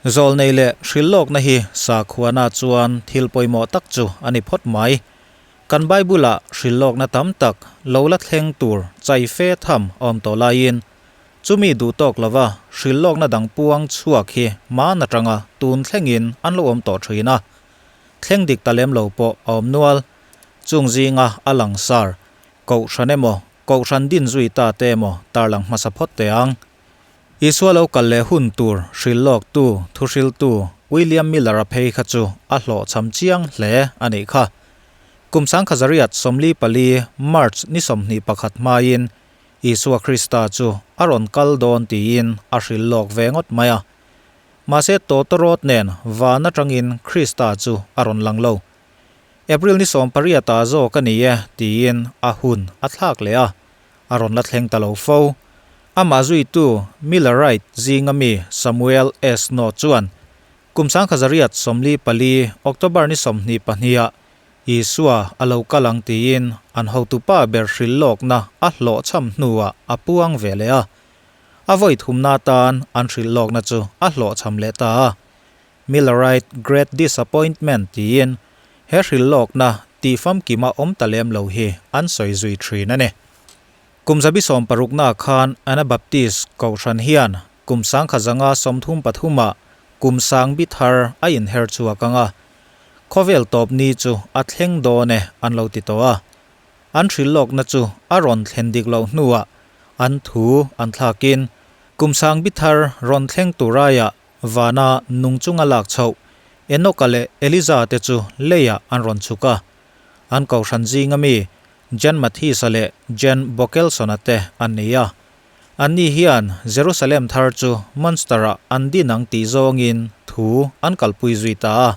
Zawlnei leh hrilhlawkna hi sakhuana chuan thil pawimawh tak chu a ni phawt mai. Kan Bible-ah hrilhlawkna tam tak lo la thleng tur chai fe tham a awm tawh laiin, chumi duh tawk lova hrilhlawkna dang puang chhuak hi hmaan atanga tun thlengin an lo awm tawh thin a. Thleng dik ta lem lo pawh a awm nual. Chung zinga a langsar, Kohhran emaw, Kohhran din zui ta te emaw tarlang hmasa phawt teh ang. Isua lo kal leh hun tur hrilhlawktu, thuhriltu William Miller-a phei kha chu a hlawhchham chiang hle a nih kha. Kum sangkhazariat 44 March ni 21 hmaiin Isua Krista chu a rawn kal dawn tiin a hrilhlawk ve ngawt mai a. Mahse tawtawrawt nen van atangin Krista chu a rawn lang lo. April ni 18 ah zawk a ni e tiin a hun a thlak leh a. a rawn la thleng ta lo fo. Amah zuitu Millerite zinga mi Samuel S. Snow chuan kum 1944 October ni 22 ah Isua a lo kal ang tiin an hotupa ber hrilh lawkna a hlawhchham hnuah a puang ve leh a. A vawi thumna atan an hrilh lawkna chu a hlawhchham leh ta a. Millerite Great Disappointment tiin he hrilh lawkna tih famkima awm ta lem lo hi an sawi zui thin a ni. Kum zabi sawmparuknaah khan Anabaptist Kohhran hian kum sangkha zanga 33 ah kum sangbi thar a inher chhuak ang a, khawvel tawp ni chu a thleng dawn e an lo ti tawh a. An hrilh lawkna chu a rawn thlen dik loh hnuah an thu an thlakin kum sangbi thar rawn thleng tur aiah Vana nung chunga lak chhoh, Enoka leh Eliza te chu leiah an rawn chhuk a. An kohhran zinga mi Jan Mathis-a leh Jan Bokelsona te an ni a. Anni hian Jerusalem thar chu Munster-ah an din ang tih zawngin thu an kalpui zui ta a.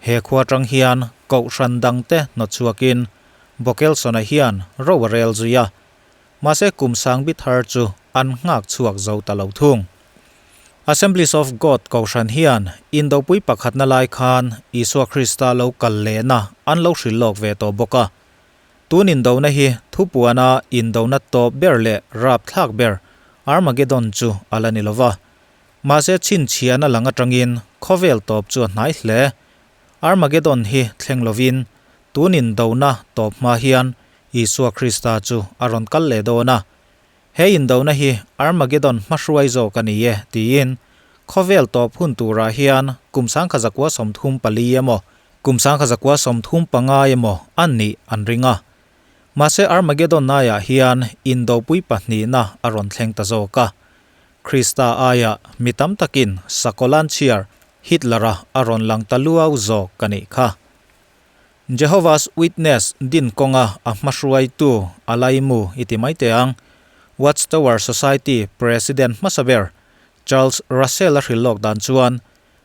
He khua atang hian kohhran dangte hnawtchhuakin Bokelsona hian ro a rel zui a. Mahse kum sangbi thar chu an nghak chhuak zo ta lo thung. Assemblies of God Kohhran hian indopui pakhatna lai khan Isua Krista lo kal lehna an lo hrilh lawk ve tawh bawk a. Tun indona hi thupuana indona tawp ber leh rapthlak ber Armageddon chu a la ni lova. Mahse chhinchhiahna lang atangin khawvel tawp chu a hnai hle. Armageddon hi thleng lovin tun indona tawp hma hian Isua Krista chu a rawn kal leh dawn a. He indona hi Armageddon hmahruai zawk a ni e, tiin khawvel tawp hun turah hian kum 1934 emaw, kum 1935 emaw a nih an ring a. Mahse Armageddon aiah hian indopui pahnihna a rawn thleng ta zawk a. Krista aiah mi tam takin Sakolan chhiar Hitler-a a rawn lang ta luau zawk a nih kha. Jehovah's Witness din kawnga a hmahruaitu a laimu i ti mai teh ang. Watch Tower Society President hmasa ber Charles Russell a hrilh lawk dan chuan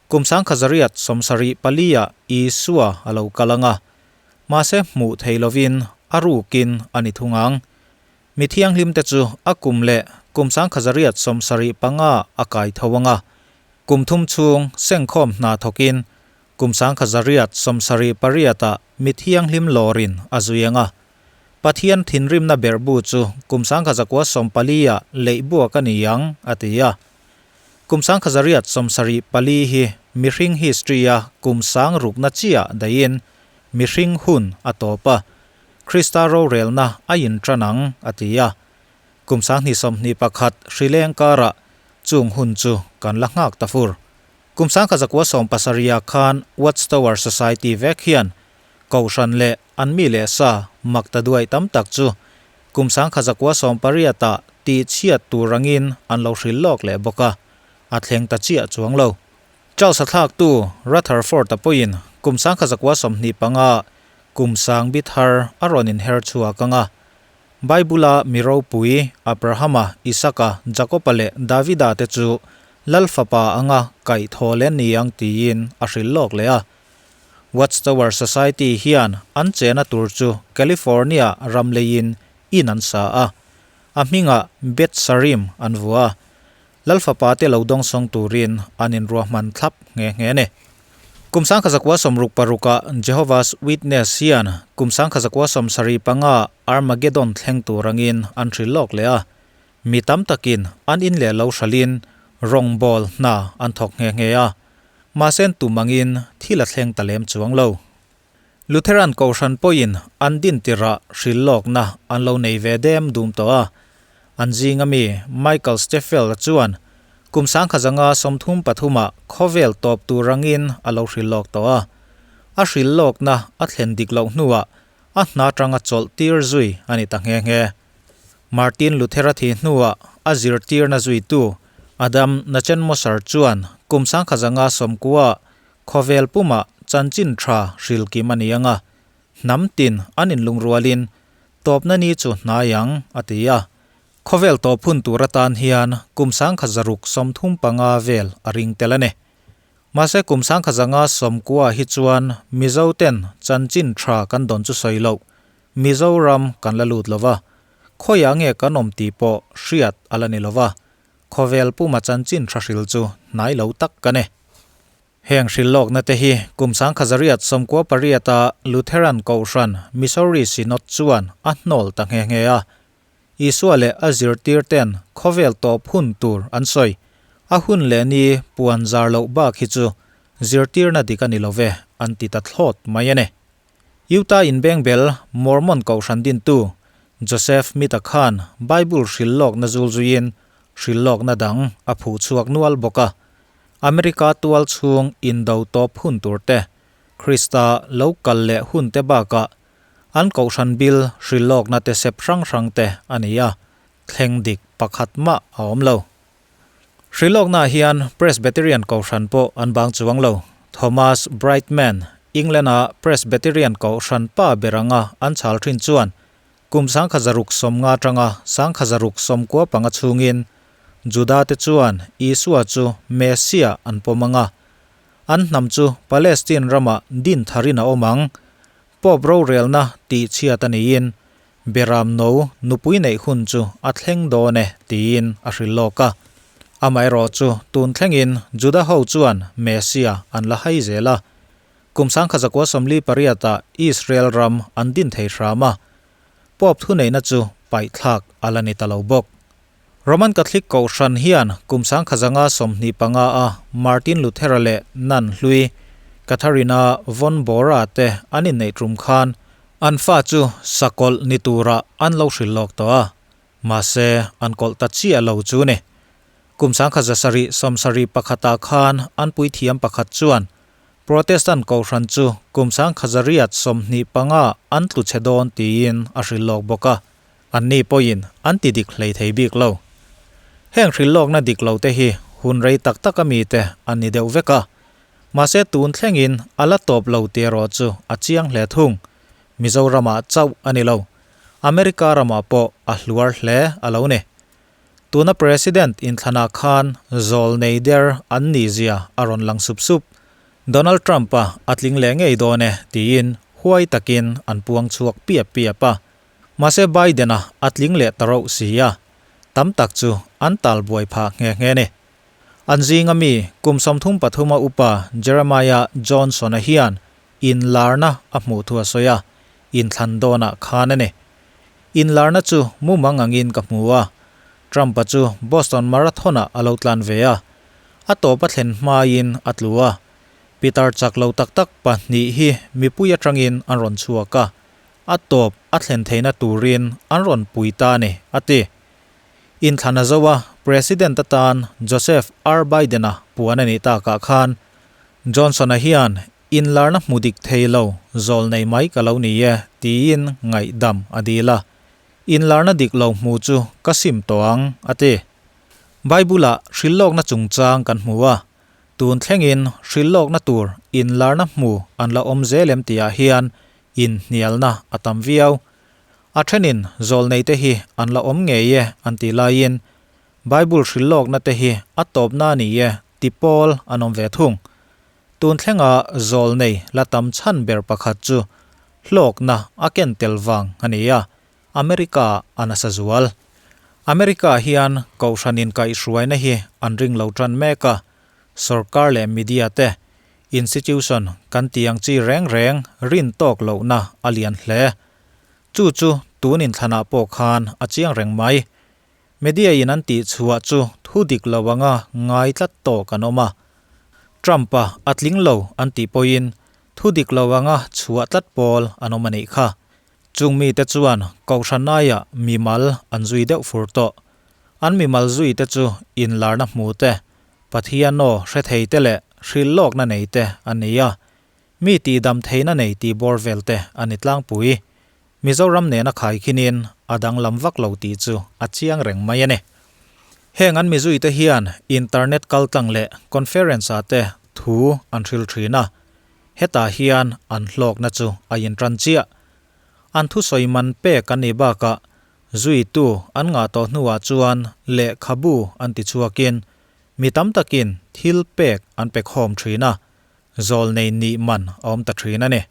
kum 1974 ah Isua a lo kal ang a, mahse hmuh thei lovin a rukin a ni thung ang. Mi thianghlimte chu a kum leh kum 1975 a kai tho ang a, kum thum chhung sengkhawm hna thawkin Kum 1978 ah mi thianghlim lawrin a zui ang a. Pathian thinrimna berhbu chu kum 1940 ah leih buak a ni ang, a ti a. Kum 1974 hi mihring history a kum sang rukna chiah daihin mihring hun a tawp a, Krista rorelna a intan ang, a ti a. Kum 2021 hrileng karah chung hun chu kan la nghak ta fur. Kum 1970 khan Watch Tower Society vek hian Kohhran leh an mi leh sa mak ta duai tam tak chu kum 1980 ah tih chhiat tur angin an lo hrilh lawk leh bawk a, a thleng ta chiah chuang lo. Charles a thlaktu Rutherford-a pawhin kum 1925 kum sang bi thar a rawn inher chhuak ang a, Bible-a mi ropui Abrahama, Isaka, Jakoba leh Davida te chu Lal Fapa anga kaih thaw leh ni ang tiin a hrilh lawk leh a. Watch Tower Society hian an chena tur chu California ram leiin in an sa a, a hmingah Beth Sarim an vua a. Lal Fapa te lo dawngsawng turin an inruahman thlap nghe nghe a ni. Kum 1966 ah Jehovah's Witness hian kum 1975 Armageddon thleng tur angin an hrilh lawk leh a. Mi tam takin an in leh lo hralhin rawngbâwl hna an thawk nghe nghe a. Mahse tum angin thil a thleng ta lem chuang lo. Lutheran Kohhran pawhin an din tirah hrilhlawkna an lo nei ve dem dum tawh a. An zinga mi Michael Steffel-a chuan kum 1933 ah khawvel tawp tur angin a lo hrilhlawk tawh a. A hrilhlawkna a thlen dik loh hnuah a hna atanga chawlh tir zui a ni ta nghe nghe. Martin Luther-a thi hnuah a zirtirna zuitu Adam Nachenmoser chuan kum 1990 khawvel pumah chanchin tha hrilkim a ni ang a, hnam tin an inlungrualin tawpna ni chu hnai ang, a ti a. Khawvel tawp hun tur atan hian kum 1635 vel a ring tel a ni. Mahse kum 1990 hi chuan Mizo ten chanchin tha kan dawn chu sawi loh, Mizoram kan la lut lo va, khawiah nge kan awm tih pawh hriat a la ni lo va, khawvel puma chanchin tha hril chu hnai lo tak ka ni. Heng hrilhlawkna te hi kum 1998 a Lutheran Kohhran Missouri Synod chuan a hnawl ta nghe nghe a. Isua leh a zirtir ten khawvel tawp hun tur an sawi. A hun leh ni puan zar loh bak hi chu zirtirna dik a ni lo ve an ti ta thlawt mai a ni. Utah inbengbel Mormon Kohhran dintu Joseph Smith-a khan Bible hrilhlawkna zul zuiin hrilhlawkna dang a phuh chhuak nual bawk a. America tual chhung indo tawp hun tur te, Krista lo kal leh hun te bakah an Kohhran bil hrilhlawkna te sep hrang hrang te a ni a, thleng dik pakhat mah a awm lo. Hrilhlawknaah hian Presbyterian Kohhran pawh an bang chuang lo. Thomas Brightman, England-a Presbyterian Kohhran pa ber anga an chhal thin chuan kum 1650 atanga 1695 chhungin Juda-te chuan Isua chu Messiah an pawm ang a, an hnam chu Palestine ramah din tharin a awm ang. Pope rorelna tihchhiat a niin Beram no nupui neih hun chu a thleng dawn e tiin a hrilh lawk a. Amaherawh chu tun thlengin Juda ho chuan Messia an la hai zel a. Kum 1948 ah Israel ram an din thei hram a, Pope thuneihna chu paihthlak a la ni ta lo bawk. Roman Catholic Kohhran hian kum 1925 a Martin Luther-a leh Nan hlui Katharina von Bora te an inneih tum khan An fa chu sakawlh ni turah an lo hrilh lawk tawh a, mahse an kawlh ta chiah lo chu ni. Kum 1771 khan an puithiam pakhat chuan Protestant Kohhran chu kum 1825 an tlu chhe dawn tiin a hrilh lawk bawk a, anni pawhin an ti dik hlei thei bik lo. Heng hrilh lawkna dik lo te hi hun rei tak tak ami te an ni deuh vek a, Mahse tun thlengin a la tawp lo tih erawh chu a chiang hle thung. Mizoramah chauh a ni lo, America ramah pawh a hluar hle a lo ni. Tuna President inthlanah khan zawl nei der an nih zia a rawn lang sup sup. Donald Trump-a a tling leh ngei dawn e tiin huai takin an puang chhuak piap piap a. Mahse Biden-a a tling leh ta rauh si a, tam tak chu an tal buai phah nghe nghe ni. An zinga mi kum 33 a upa Jeremiah Johnson-a hian inlarna a hmuh thu a sawi a, inthlan dawnah khan a ni. Inlarna chu mumang angin ka hmu a, Trump-a chu Boston Marathon-ah a lo tlan ve a, a tawp a thlen hmain a tlu a. Pitar chak lo tak tak pahnih hi mipui atangin an rawn chhuak a, a tawp a thlen theihna turin an rawn pui ta a ni, a ti. Inthlan a zo a, President atan Joseph R. Biden-a puan a nih takah khan Johnson-a hian inlarna hmu dik thei lo zawl nei mai ka lo ni e tiin ngaihdam a dil a, inlarna dik lo hmu chu ka sim tawh ang a ti. Bible-ah hrilhlawkna chungchang kan hmu a, tun thlengin hrilhlawkna tur inlarna hmu an la awm zel em tihah hian inhnialna a tam viau. A thenin zawlneite hi an la awm ngei e an tih laiin Bible hrilhlawkna te hi a tawpna a ni e ti pawl an awm ve thung. Tun thlenga zawlnei la tam chhan ber pakhat chu hlawkna a ken tel vang a ni a, America a nasa zual. America hian Kohhran inkaihhruaina hi an ring lo tan mek a, sorkar leh media te institution kan tih ang chi reng reng rin tawk lohna a lian hle. Chu chu tun inthlanah pawh khan a chiang reng mai. Media in an tih chhuah chu thu dik lo anga ngai tlat tawh kan awm a. Trump-a a tling lo an tih pawhin thu dik lo anga chhuah tlat pawl an awm a nih kha. Chung mite chuan Kohhran aiah mimal an zui deuh fur tawh. An mimal zui te chu inlarna hmu te, Pathian aw hre thei te leh hrilh lawkna nei te an ni a. Mi tihdam theihna nei tih bawr vel te a ni tlangpui. Mizoram nena khaikhinin a danglam vak lo tih chu a chiang reng mai a ni. Heng an mizuite hian internet kaltlang leh conference ah te thu an hril thin a, hetah hian an hlawkna chu a intan chiah. An thusawi man pek an nih bakah zuitu an ngah tawh hnuah chuan lehkhabu an ti chhuakin mi tam takin thil pek an pe khawm thin a, Zawlnei nih man a awm ta thin a ni.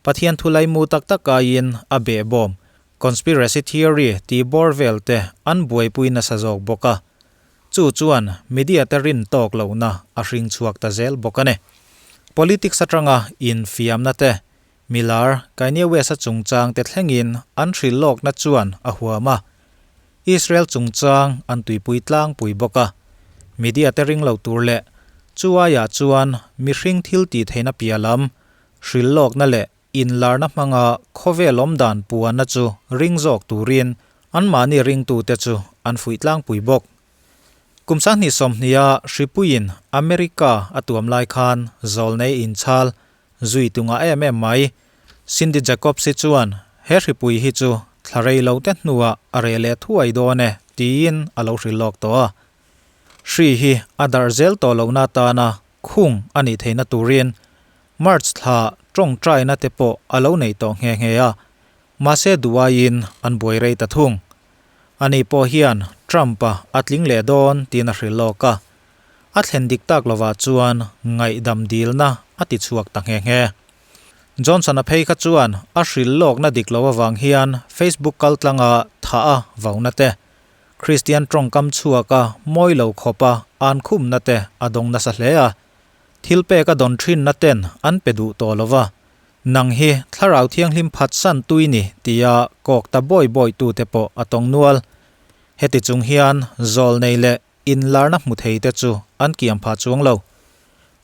Pathian thu laimu tak tak aiin a behbawm, conspiracy theory tih bawr vel te an buaipui nasa zawk bawk a. Chu chuan media te rin tawk lohna a hring chhuak ta zel bawk a ni. Politics atanga infiamna te, milar Kanye West-a chungchang te thlengin an hrilh lawkna chuan a huam a. Israel chungchang an tuipui tlangpui bawk a, media te ring lo tur leh chu aiah chuan mihring thil tih theihna piah lam, hrilh lawkna leh inlarna hmanga khawvel awmdan puanna chu ring zawk turin anmahni ringtute chu an fuih tlangpui bawk. Kum 2020-a hripuiin America a tuam lai khan zawlnei inchhal Zui tu ngah em em mai. Cindy Jacobs hi chuan he hripui hi chu thla rei lo te hnuah a reh leh thuai dawn e tiin a lo hrilh lawk tawh a. Hri hi a darh zel tawh lohna atana khung a nih theihna turin March thla tawngtaina te pawh a lo nei tawh nghe nghe a, mahse duhaiin an buai rei ta thung. Ani pawh hian Trump-a a tling leh dawn tiin a hrilh lawk a. A thlen dik tak lovah chuan ngaihdam dilna a ti chhuak ta nghe nghe. Johnson-a phei kha chuan a hrilh lawkna dik lo avang hian Facebook kaltlanga thah a vauna te, Kristian tawngkam chhuaka mawi lo khawpa an khumna te a dawng nasa hle a. Thil pek a dawn thinna ten an pe duh tawh lo va, nang hi thlarau thianghlim phatsan tui ni tia kawk ta bawi bawi tute pawh a tawng nual. Heti chung hian zawlnei leh Inlarna hmu thei te chu an kiam phah chuang lo.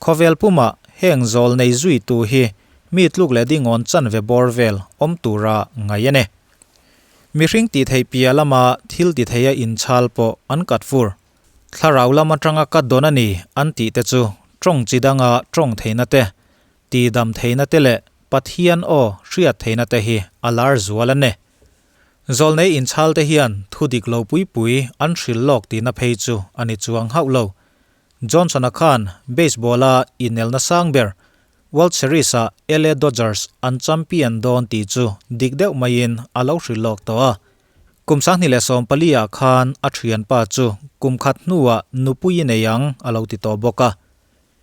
Khawvel pumah heng zawl nei zui tu hi mi tluk leh dingawn chanve bawr vel awm tura ngaih a ni. Mihring tih theih piah lama thil ti theia inchhal pawh an kat fur. Thlarau lam atanga ka dawn a ni an tih te chu tawng chi danga tawng theihna te, tihdam theihna te leh Pathian aw hriat theihna te hi a lar zual a ni. Zawlnei inchhalte hian thu dik lo pui pui an hrilh lawk tihna phei chu a ni chuang hauh lo. Johnson-a khan baseball-a inelna sang ber World Series-ah LA Dodgers an champion dawn tih chu dik deuh maiin a lo hrilh lawk tawh a. Kum 2014 ah khan a thianpa chu kum khat hnuah nupui i nei ang a lo ti tawh bawk a.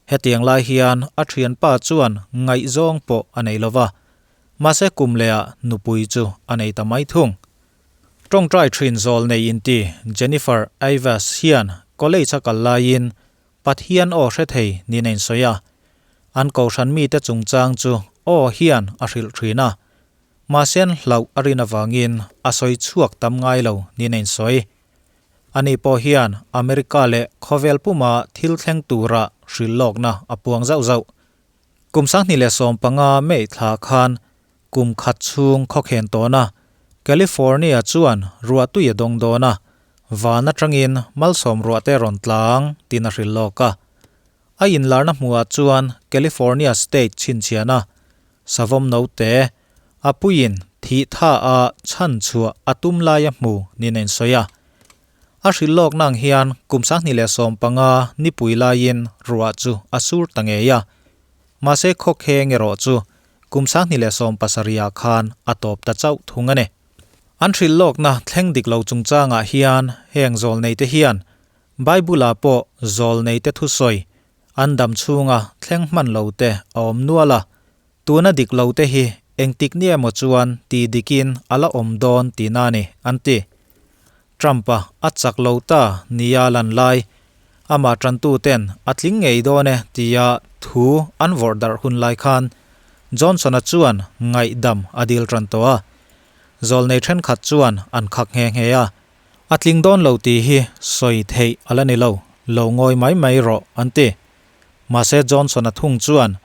Hetiang lai hian a thianpa chuan ngaihzawng pawh a nei lova. Mahse kum lehah nupui chu a nei ta mai thung. Tawngtai thin zawl nei inti Jennifer Ivas hian college a kal laiin Pathian aw hre thei niin a insawi a. An kohhran mite chungchang chu aw hian a hrilh thin a. Mahse an hlauh a rin avangin a sawi chhuak tam ngai lo niin a insawi. Ani pawh hian America leh khawvel puma thil thleng tura hrilh lawkna a puang zauh zauh. Kum 2015 May thla khan kum khat chhung khawkhen tawn a, California chuan ruah tui a dawng dawn a, van atangin malsawm ruah te rawn tlang tiin a hrilh lawk a. A inlarna hmuhah chuan California state chhinchhian a, savawm note a puiin thih tha a chhan chhuah a tum laia hmu niin a insawi a. A hrilh lawk nang hian kum 2015 nipui laiin ruah chu a sur ta ngei a. Mahse khawkheng erawh chu kum 2017 ah khan a tawp ta chauh thung a ni. An hrilh lawkna thleng dik lo chungchangah hian heng zawlneite hian Bible-ah pawh zawlneite thusawi an dam chhunga thleng hman lo te a awm nual a. Tuna dik lo te hi engtik ni emaw chuan ti dikin a la awm dawn tihna a ni, an ti. Trump-a a chak lo ta nia lan lai, amah tantuten a tling ngei dawn e tia thu an vawrh darh hun lai khan Johnson-a chuan ngaihdam a dil tan tawh a. Zawlnei thenkhat chuan an khak nghe nghe a, a tling dawn lo tih hi sawi theih a la ni lo, lo ngawi mai mai rawh, an ti. Mahse Johnson-a thung chuan,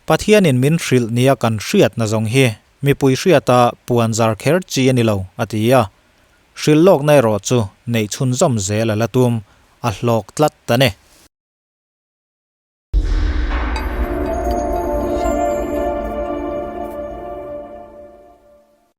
Pathianin min hrilh nia kan hriatna zawng hi mipui hriata puan zar kher chi a ni lo, a ti a. Hrilh lawkna erawh chu neih chhunzawm zel a la tum, a hlawk tlat ta ni.